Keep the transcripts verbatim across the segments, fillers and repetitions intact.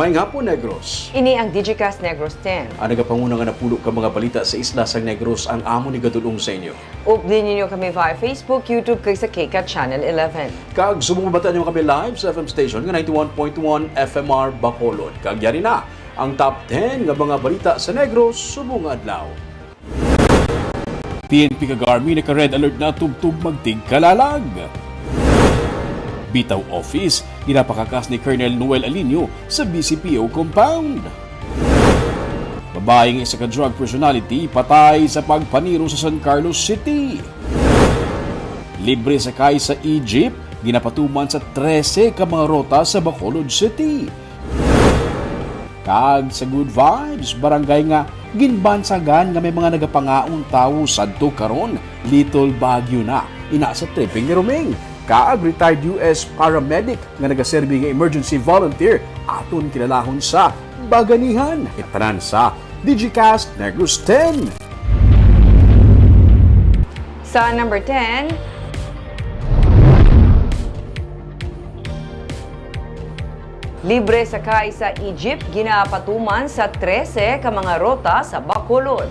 Maayong hapon, Negros. Ini ang Digicast Negros ten. Ang nagapanguna nga napulo ka mga balita sa isla sang Negros ang amon igadul-ong sa inyo. Updi ninyo kami via Facebook, YouTube, kag sa KCAT Channel eleven. Kag subong mabatian nyo kami live sa F M station nga ninety-one point one F M R Bacolod. Kag yari na ang top ten nga mga balita sa Negros subong nga adlaw. P N P kag Army naka-red alert na tubtob magtigkalalag. Bitaw office, ginapakakas ni Colonel Noel Alinio sa B C P O compound. Babayi nga isa ka drug personality patay sa pagpaniro sa San Carlos City. Libre sakay sa e-jeep, ginapatuman sa trese ka mga ruta sa Bacolod City. Kag sa Good Vibes Barangay nga ginbansagan nga may mga nagapangaon tawo sadto karon, Little Baguio na. Ina sa tripping ni Roming. Kag retired U S paramedic nga nagaserbi nga emergency volunteer, aton kilalahon sa Baganihan. Tanan sa Digicast Negros ten. Sa number ten, libre sakay sa e-jeep ginapatuman sa trese ka mga ruta sa Bacolod.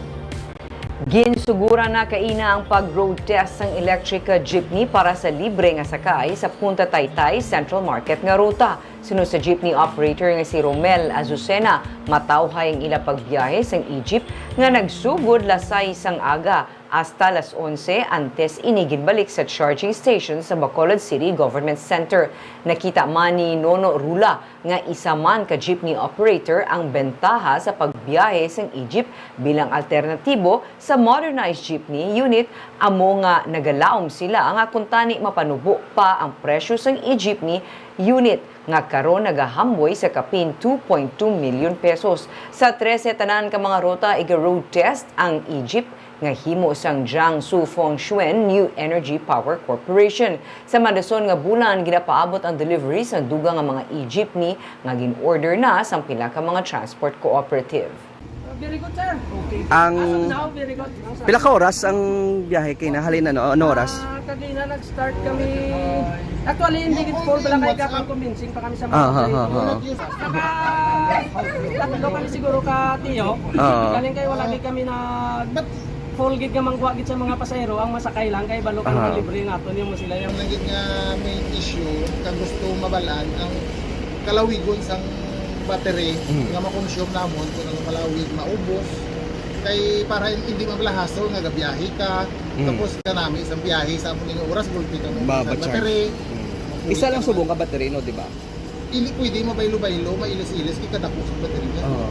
Ginsuguran na kaina ang pag-road test sang electric jeepney para sa libre nga sakay sa Punta Taytay Central Market nga ruta. Suno sa jeepney operator nga si Romel Azucena, matawhay ang ila pagbiyahe sang e-jeep nga nagsugod las sais sang aga hasta las onse antes ini ginbalik sa charging station sa Bacolod City Government Center. Nakita man ni Nono Rula nga isa man ka jeepney operator ang bentaha sa pagbiyahe sang e-jeep bilang alternatibo sa modernized jeepney unit, amo nga nagalaom sila nga kuntani mapanubo pa ang presyo sang e-jeepney unit nga karon nagahamboy sa kapin two point two million pesos. Sa trese tanan ka mga ruta iga-road test ang e-jeep nga himo sang Jiangsu Fengxuan New Energy Power Corporation. Sa madason nga bulan, ginapaabot ang delivery sang dugang nga mga e-jeepney nga gin-order na sang pila ka mga transport cooperative. Very good, sir. Okay. Ang As of now, very good. Pila ka oras ang biyahe kay na? Halin ano, ano oras? Ah, kagina nag-start kami. Actually, hindi gid full pala kay kapag convincing pa kami sa mga Ah, ha, ha, ha. Naka tatlo kami siguro ka tiyo. Ah. Galing kay wala gid kami na full gid nga mangkuha gid sa mga pasahero, ang masakay lang kay balo kami Aha. libre nato niyo mo sila yung Ang gid nga main issue kag gusto mabalaan ang kalawigon sang battery Mm. nga makonsume namon kung ang palawig maubos. Kay para hindi man pala hassle nga gabiyahe ka, Mm. tapos kanami isang biyahe sa amon nga oras, gulpi ka mo Ba- sa ba-charge. battery. Mm. Isa lang subong ka battery, no, di ba? Ili pwede mabaylo-baylo, mailis-ilis, kay kadako sa battery niya. Oo.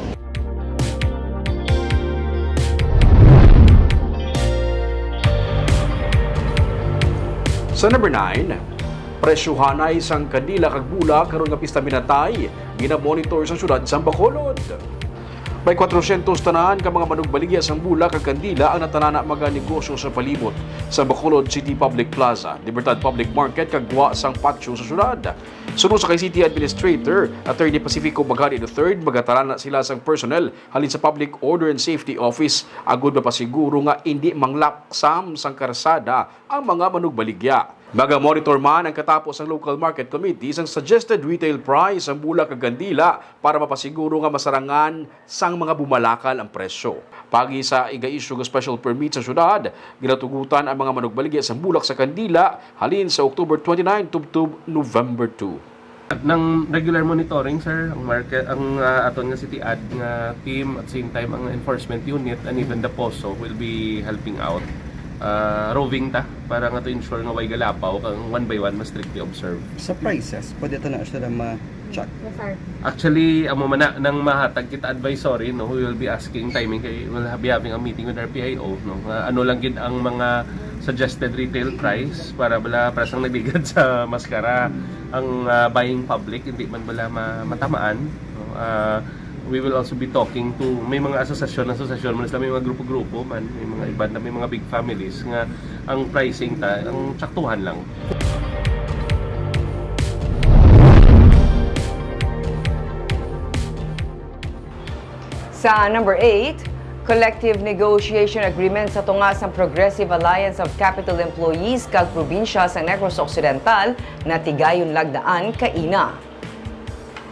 Sa number nine, presyohanay sang kandila kag bulak karon nga Pista Minatay, ginamonitor sa siyudad sang Bacolod. May kwatrosyentos tanan ka mga manugbaligya sang bulak kag kandila ang natanana mga negosyo sa palibot sa Bacolod City Public Plaza, Libertad Public Market kag gwa sang patio sa siyudad. Suno sa kay City Administrator, Attorney Pacifico Maghani the third, magatanana sila sang personnel halin sa Public Order and Safety Office agud mapasiguro nga indi manglaksam sang karsada ang mga manugbaligya. Maga-monitor man ang katapo sang Local Market Committee sang suggested retail price sang bulak kag kandila para mapasiguro nga masarangan sang mga bumalakal ang presyo. Paagi sa iga-issue nga special permit sa syudad, ginatugutan ang mga manugbaligya sang bulak sa kandila halin sa October twenty-nine tubtob November two. Nang regular monitoring, sir, ang market, ang, ah, aton nga city ad nga team, at same time ang enforcement unit and even the POSO will be helping out. Ah, roving ta para nga to ensure nga way galapaw kag one by one mas strictly observed. Sa prices, pwede to na siya ma-check? Yes, sir. Actually, amo man na, nang mahatag kita advisory, no, we will be asking timing kay we'll ha-, be having a meeting with our P I O, no, nga ano lang gid ang mga suggested retail price para bala, para sang nagligad sa maskara ang, ah, buying public, hindi man bala ma-, matamaan, no? Ah, we will also be talking to, may mga asosasyon, asosasyon man sila, may mga grupo-grupo man, may mga iban na may mga big families nga ang pricing ta, ang tsaktuhan lang. Sa number eight, collective negotiation agreement sa tunga sang Progressive Alliance of Capitol Employees kag probinsya sa Negros Occidental natigayon lagdaan kaina.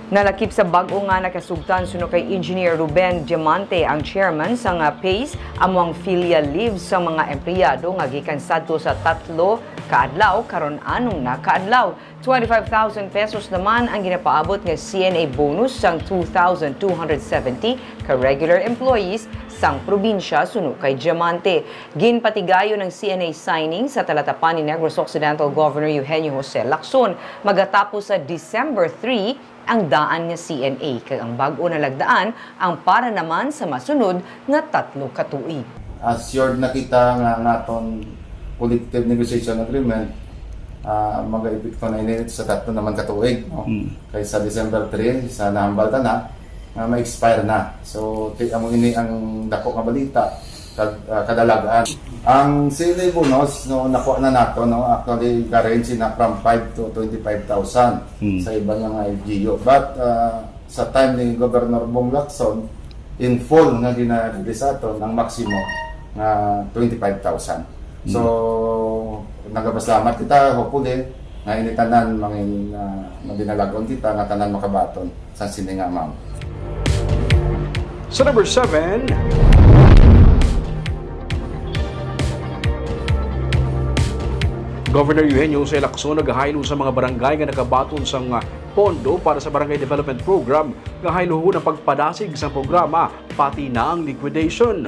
Nalakip sa bag-o nga nakasugtan suno kay Engineer Ruben Diamante ang chairman sang, ah, PACE, amo ang filial leave sa mga empleyado nga gikan sadto sa tatlo ka adlaw karon anom na ka adlaw. Twenty-five thousand pesos naman ang ginapaabot nga C N A bonus sang two thousand two hundred seventy ka regular employees sang probinsya suno kay Diamante. Ginpatigayon ang C N A signing sa Talatapan ni Negros Occidental Governor Eugenio Jose Lacson magatapos sa December three ang daan nga C N A, kag ang bag-o nalagdaan ang para naman sa masunod nga tatlo ka tuig. Assured na kita nga ang aton collective negotiation agreement, ah, magaepekto na ini sa tatlo naman ka tuig, no? Mm. Kay sa December three, sa nahambal ta na, nga ma-expire na. So, ti-, amo ini ang dako nga balita kag, ah, kadalagan. Ang C N A bonus, no, nakuha na nato, no, actually, ka-range na from five to twenty-five thousand Hmm. sa iban nga mga L G U. But, ah, sa time ni Governor Bong Lacson, in full nga gina-release ato ang maximum nga twenty-five thousand. So, Hmm. nagapasalamat kita, hopefully, nga ini tanan mangin-, ah, madinalagon kita nga tanan makabaton sa sini nga amount. Sa number seven, Governor Eugenio Jose Lacson nagahaylo sa mga barangay nga nakabaton sang pondo para sa Barangay Development Program nga hayluhon ang pagpadasig sang programa, pati na ang liquidation.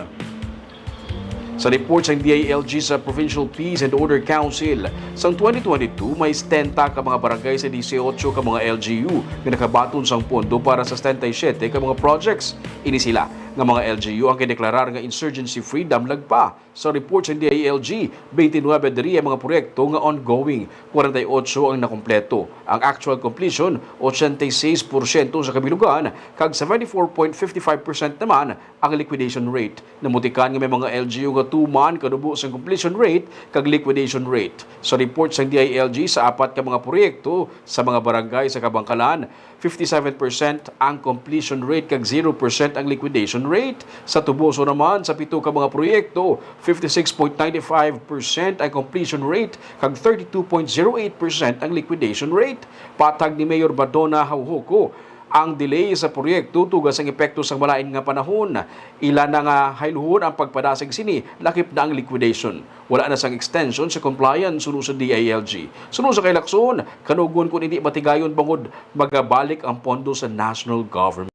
Sa report sang D I L G sa Provincial Peace and Order Council, sang twenty twenty-two, may setenta ka mga barangay sa dieciocho ka mga L G U nga nakabaton sang pondo para sa setenta y siete ka mga projects. Ini sila nga mga L G U ang gideklarar nga insurgency-free damlag pa. Sa report sang D I L G, twenty-nine diri ang mga proyekto nga ongoing, forty-eight ang nakompleto. Ang actual completion, ochenta y seis porsyento sa kabilugan, kag seventy-four point five five percent naman ang liquidation rate. Namutikan nga may mga L G U nga tuman kanubo sang completion rate kag liquidation rate. Sa report sang D I L G, sa apat ka mga proyekto sa mga barangay sa Kabankalan, fifty-seven percent ang completion rate kag zero percent ang liquidation rate. Sa Toboso naman, sa pito ka mga proyekto, fifty-six point nine five percent ang completion rate kag thirty-two point zero eight percent ang liquidation rate. Patag ni Mayor Badona Haujoco, ang delay sa proyekto tuga sang epekto sang malain nga panahon. Ila na nga hayluhon ang pagpadasig sini, lakip na ang liquidation. Wala na sang extension sa compliance suno sa D I L G. Suno sa kay Lacson, kanugon kon indi matigayon bangod magabalik ang pondo sa national government.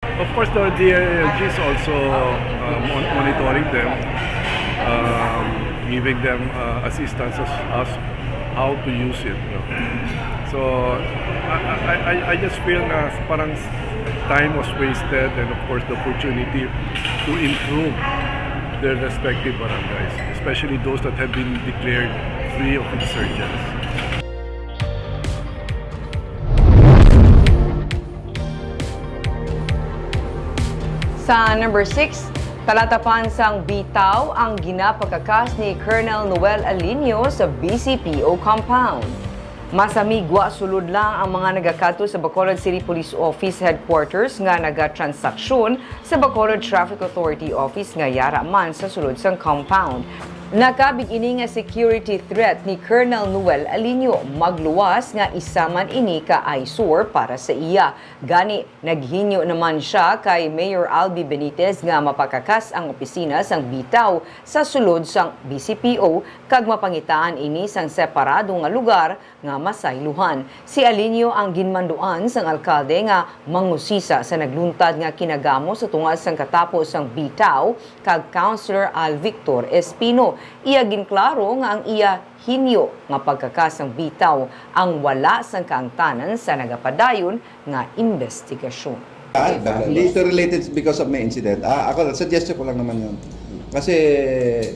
Of course, the D I L G is also, uh, mon-, monitoring them, um, giving them, uh, assistance as, as how to use it, no? So, I, I, I, I just feel na parang time was wasted and, of course, the opportunity to improve their respective barangays, especially those that have been declared free of insurgents. Sa number six, talatapan sang bitaw ang ginapakakas ni Colonel Noel Alinio sa B C P O compound. Masamigwa sulod lang ang mga nagakadto sa Bacolod City Police Office Headquarters nga nagatransaksyon sa Bacolod Traffic Authority Office nga yara man sa sulod sang compound. Nakabig ini nga security threat ni Colonel Noel Alinio, magluwas nga isa man ini ka eyesore para sa iya. Gani, naghinyo naman sia kay Mayor Albi Benitez nga mapakakas ang opisina sang bitaw sa sulod sang B C P O kag mapangitaan ini sang separado nga lugar nga masaylohan. Si Alinio ang ginmanduan sang alkalde nga mangusisa sa nagluntad nga kinagamo sa tunga sang katapo sang bitaw kag Councilor Al Victor Espino. Iya ginklaro nga ang iya hinyo nga pagkakas sang bitaw ang wala sang kaangtanan sa nagapadayon nga imbestigasyon. Ah, hindi ito related because of my incident. Ah, ako, suggestion ko lang naman yun. Kasi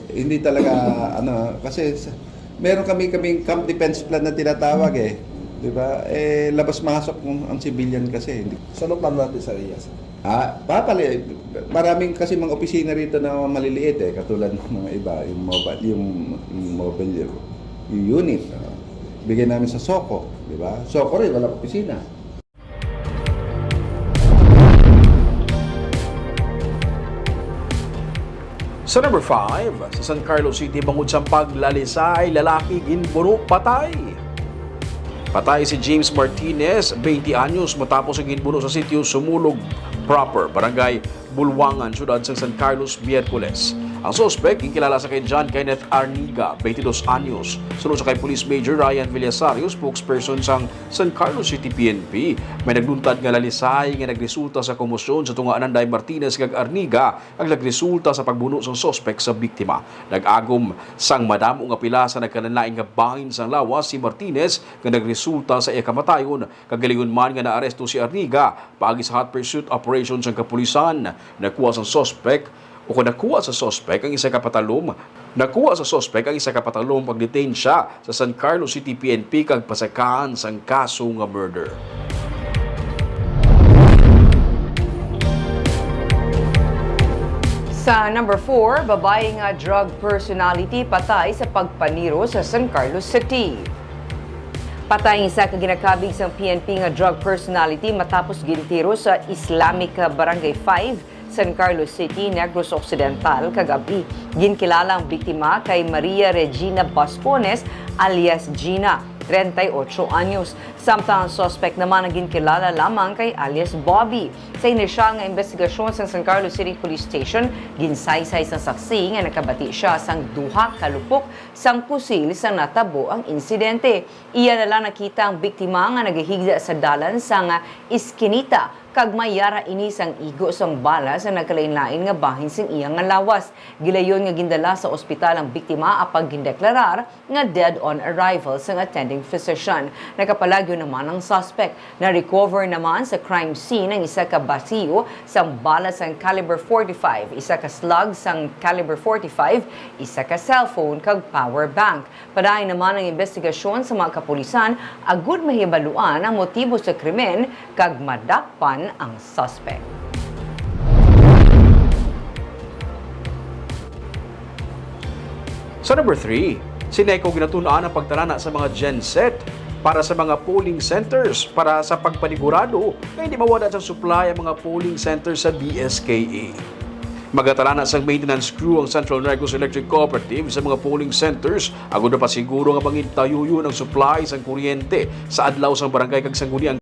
hindi talaga, ano, kasi sa, meron kami, kaming camp defense plan na tinatawag eh. Di ba? Eh, labas masok kung ang civilian kasi. Hindi. So, ano plano natin sa area, sir? Ah, papali, maraming kasi mga opisina rito na maliliit eh, katulad ng mga iba, yung mobile, yung, yung mobile unit. Ah, bigay namin sa SOCO, di ba? SOCO rin, walang opisina. Sa number five, sa San Carlos City, bangod sang paglalisay, lalaki ginbuno patay. Patay si James Martinez, twenty anyos, matapos ang ginbuno sa sitio Sumulog Proper, Barangay Bulwangan, Siyudad sang San Carlos, Miyerkules. Ang suspek ginkilala sa kay John Kenneth Arniga, twenty-dos anyos. Suno sa kay Police Major Ryan Villasario, spokesperson sang San Carlos City P N P, may nagluntad nga lalisay nga nagresulta sa komosyon sa tunga Ananday Martinez kag Arniga, ang nagresulta sa pagbuno sang suspek sa biktima. Nag-agom sang madamo nga pila sa nagkalainlain nga bahin sang lawas si Martinez nga nagresulta sa iya kamatayon, kag gilingon man nga naaresto si Arniga paagi sa hot pursuit operation sang kapulisan. Nakuha sang suspek, o kon nakuha sa suspek ang isa ka patalom, nakuha sa suspek ang isa ka patalom, pag-detain siya sa San Carlos City P N P kag pasakahan sang kaso nga murder. Sa number four, babayi nga drug personality patay sa pagpaniro sa San Carlos City. Patay ang isa ka ginakabig sang P N P nga drug personality matapos gintiro sa Islamic Barangay five, San Carlos City, Negros Occidental, kagab-i. Ginkilala ang biktima kay Maria Regina Bascones, alias Gina, treinta y ocho anyos. Samtang ang suspek naman ang ginkilala lamang kay alias Bobby. Sa inisyal nga investigasyon sang San Carlos City Police Station, ginsaysay sang saksi nga nakabati siya sang duha ka lupok sang pusil sang natabo ang insidente. Iya na lang nakita ang biktima nga nagahigda sa dalan sang iskinita, kag may yara ini sang igo sang bala sa nagkalainlain nga bahin sang iya nga lawas. Gilayon nga gindala sa ospital ang biktima apang gindeklarar nga dead on arrival sang attending physician. Nakapalagyo naman ang suspect. Na-recover naman sa crime scene ang isa ka basiyo sang bala sang caliber forty-five, isa ka slug sang caliber forty-five, isa ka cellphone, kag power bank. Padayon naman ang investigasyon sa mga kapulisan agud mahibaluan ang motibo sa krimen kag madakpan ang suspect. Sa number three, si NECO ginatun-an ang pagtalana sa mga genset para sa mga polling centers para sa pagpanigurado nga hindi mawala sa supply ang mga polling centers sa D S K A. Magatalana sang maintenance crew ang Central Negros Electric Cooperative sa mga polling centers agud mapasiguro nga mangintayuyon ang supply sang kuryente sa adlaw sang barangay kag sangguniang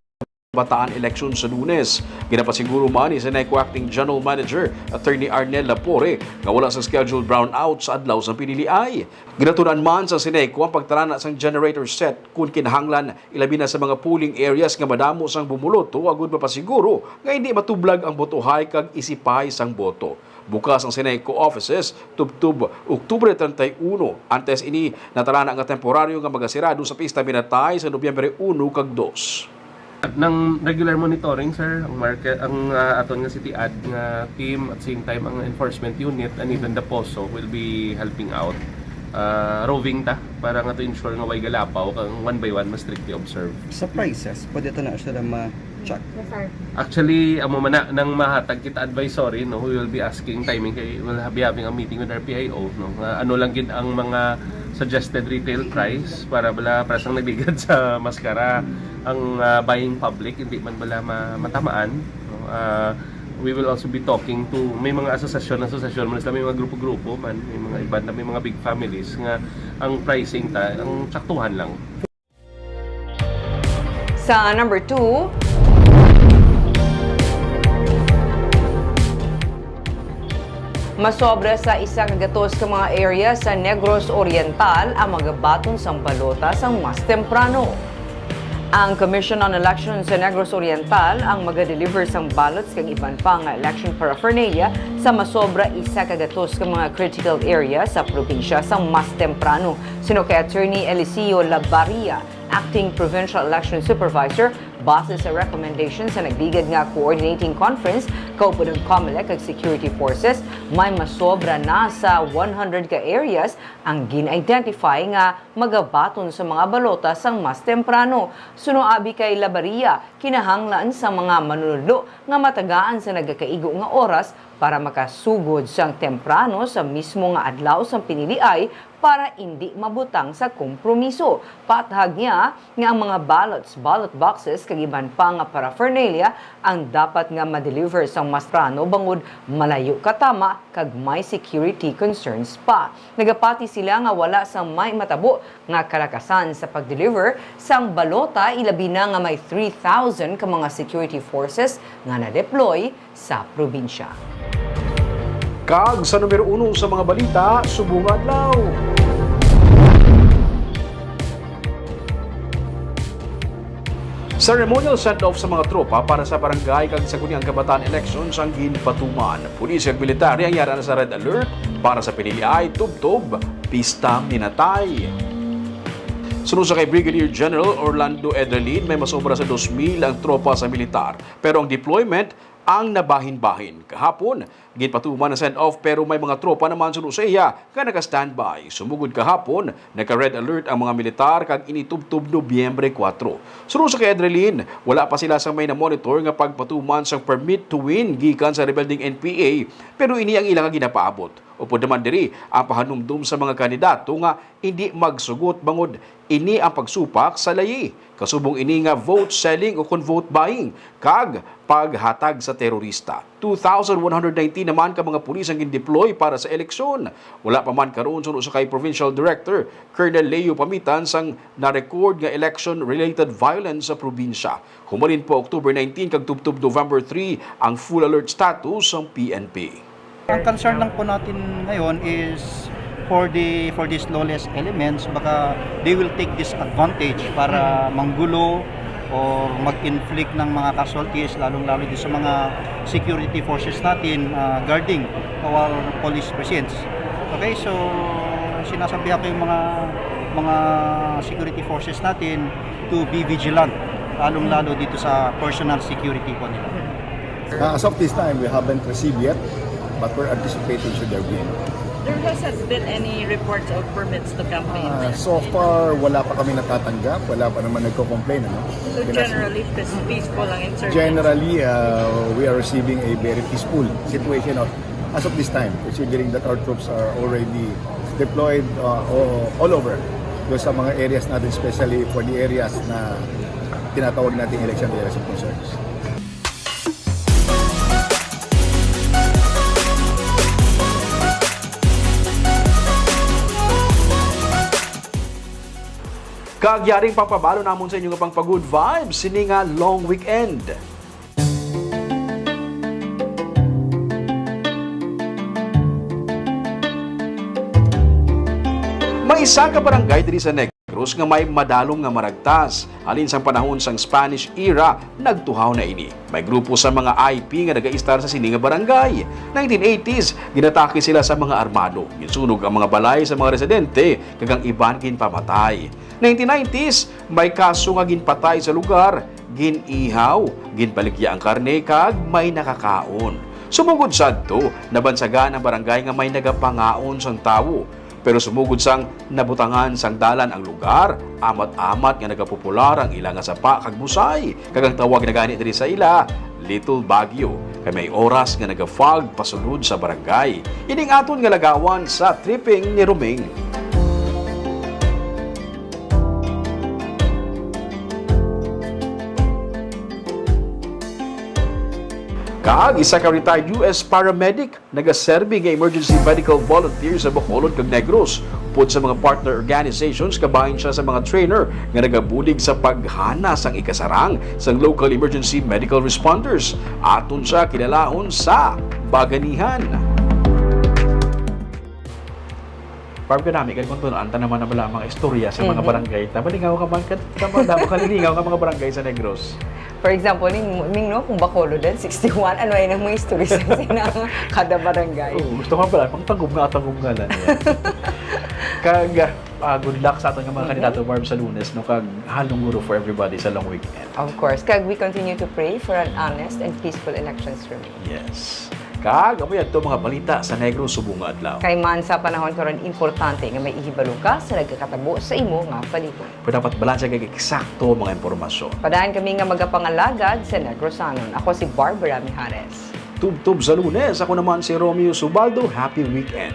kabataan eleksyon sa Lunes. Ginapasiguro man ni Seneco Acting General Manager Attorney Arnel Lapore nga wala sang scheduled brownout sa adlaw sang piniliay. Ginatun-an man sa Seneco ang pagtalana sang generator set kon kinahanglan, ilabi na sa mga polling areas nga madamo sang bumuloto, agud mapasiguro nga hindi matublag ang botohay kag isipay sang boto. Bukas ang Seneco offices tubtob Oktubre treinta y uno. Antes ini, natalana nga temporaryo nga magasirado sa Pista Minatay sa Nobyembre uno kag dos. Nang regular monitoring, sir, ang market, ang, ah, aton nga city ad nga team, at same time ang enforcement unit and even the POSO will be helping out. Ah, roving ta para nga to ensure nga way galapaw kag one by one mas strictly observed. Sa prices, pwede to na siya ma-check? Yes, sir. Actually, amo man na, nang mahatag kita advisory, no, we will be asking timing kay we'll ha-, be having a meeting with our P I O, no, nga ano lang gid ang mga suggested retail price para bala, para sang nagligad sa maskara ang, ah, buying public, hindi man bala ma-, matamaan, no? Ah, we will also be talking to, may mga asosasyon, asosasyon man sila, may mga grupo-grupo man, may mga iban na, may mga big families nga ang pricing ta, ang tsaktuhan lang. Sa number two, masobra sa isa ka gatos ka mga area sa Negros Oriental ang magabaton sang balota sang mas temprano. Ang Commission on Elections sa Negros Oriental ang maga-deliver sang ballots kag iban pa nga election paraphernalia sa masobra isa ka gatos ka mga critical area sa probinsya sang mas temprano. Suno kay Attorney Eliseo Labaria, Acting Provincial Election Supervisor, base sa recommendation sa nagligad nga coordinating conference kaupod ang COMELEC kag security forces, may masobra na sa one hundred ka areas ang gin-identify nga magabaton sa mga balota sang mas temprano. Suno abi kay Labaria, kinahanglan sa mga manunodlo nga matagaan sa nagakaigo nga oras para makasugod sang temprano sa mismo nga adlaw sang piniliay para indi mabutang sa kompromiso. Patahag niya nga ang mga ballots, ballot boxes, kag iban pa nga paraphernalia ang dapat nga ma-deliver sa mas temprano bangod malayo ka tama kag may security concerns pa. Nagapati sila nga wala sang may matabo nga kalakasan sa pag-deliver sang balota, ilabi na nga may three thousand ka mga security forces nga na-deploy sa probinsya. Kag sa numero uno sa mga balita subong nga adlaw, ceremonial send-off sa mga tropa para sa barangay kag Sangguniang Kabataan elections ang ginpatuman. Pulis kag military ang yara na sa red alert para sa piliay, tubtob, pista, minatay. Suno sa kay Brigadier General Orlando Edrelin, may masobra sa dos mil ang tropa sa militar, pero ang deployment ang nabahin-bahin. Kahapon, ginpatuman ang send-off, pero may mga tropa naman suno sa iya nga naka-standby. Sumugod kahapon, naka-red alert ang mga militar kag ini tubtob Nobyembre kuwatro. Suno sa kay Adrelin, wala pa sila sa may na-monitor nga pagpatuman sang Permit to Win gikan sa rebelde nga N P A, pero ini ang ila nga ginapaabot. Upod naman diri ang pahanumdom sa mga kandidato nga indi magsugot bangod ini ang pagsupak sa layi. Kasubong ini nga vote selling o kon vote buying kag paghatag sa terorista. Two thousand one hundred nineteen naman ka mga pulis ang gindeploy para sa eleksyon. Wala pa man karon, suno sa kay Provincial Director Colonel Leo Pamitan, sang na-record nga election-related violence sa probinsya. Humalin pa October nineteen kag tubtob November three ang full alert status sang P N P. Ang concern lang po natin ngayon is for the, for these lawless elements, baka they will take this advantage para manggulo or mag-inflict ng mga casualties, lalong-lalo din sa mga security forces natin, ah, guarding our police precincts. Okay, so sinasabihan ko yung mga, mga security forces natin to be vigilant, lalong-lalo dito sa personal security po nila. Uh, as of this time, we haven't received yet, but we're anticipating should there be any. There hasn't been any reports of permits to campaign. Uh, so far, wala pa kami natatanggap, wala pa naman nagko-complain, ano? So, generally, peace-, peaceful ang insurgents? Generally, uh, we are receiving a very peaceful situation of, as of this time, considering that our troops are already deployed, uh, all, all over. Doon sa mga areas natin, especially for the areas na tinatawag natin election areas of concerns. Kag yaring pangpabalo namon sa inyo nga pangpa-good vibes sini nga long weekend. May isa ka barangay diri sa Negros nga may madalom nga maragtas. Halin sang panahon sang Spanish era, nagtuhaw na ini. May grupo sa mga I P nga nagaistar sa sini nga barangay. Nineteen eighties, ginatake sila sa mga armado. Ginsunog ang mga balay sa mga residente, kag ang iban ginpamatay. Nineteen nineties, may kaso nga ginpatay sa lugar, gin-ihaw, ginbaligya ang karne, kag may nakakaon. Sumugod sadto, nabansagan ang barangay nga may nagapangaon sang tawo. Pero sumugod sang nabutangan sang dalan ang lugar, amat-amat nga nagapopular ang ila nga sapa kag busay, kag ang tawag na gani diri sa ila, Little Baguio, kay may oras nga naga-fog pasulod sa barangay. Ining aton nga lagawan sa tripping ni Roming. Kag isa ka retired U S paramedic nagaserbi nga emergency medical volunteer sa Bacolod kag Negros. Upod sa mga partner organizations, kabahin siya sa mga trainer nga nagabulig sa paghana sang ikasarang sang local emergency medical responders. Aton siya kilalaon sa Baganihan. Barb, kanami, kay kung tunoan ta naman na bala mga istorya sa mga Mhm. barangay. Nabalingaw ka man, ka, ka, ka, kalinaw ka mga barangay sa Negros. For example, ning, ning, no, kung Bacolod din, sixty-one, ano ay nang mga istorya sa sina kada barangay? Oo, gusto ko pala, pang tagom nga, tagom nga lang. Kag, ah, good luck sa aton nga mga Mhm. kandidato, Barb, sa Lunes, no? Kag halong guro for everybody sa long weekend. Of course. Kag we continue to pray for an honest and peaceful elections for me. Yes. Kag, amo yadto mga balita sa Negros subong nga adlaw. Kay man sa panahon karon, importante nga may ihibalo ka sa nagakatabo sa imo nga palibot. Pero dapat balanse kag eksakto ang mga impormasyon. Padaan kami nga magapangalagad sa Negrosanon. Ako si Barbara Mijares. Tubtob sa Lunes, ako naman si Romeo Subaldo. Happy weekend.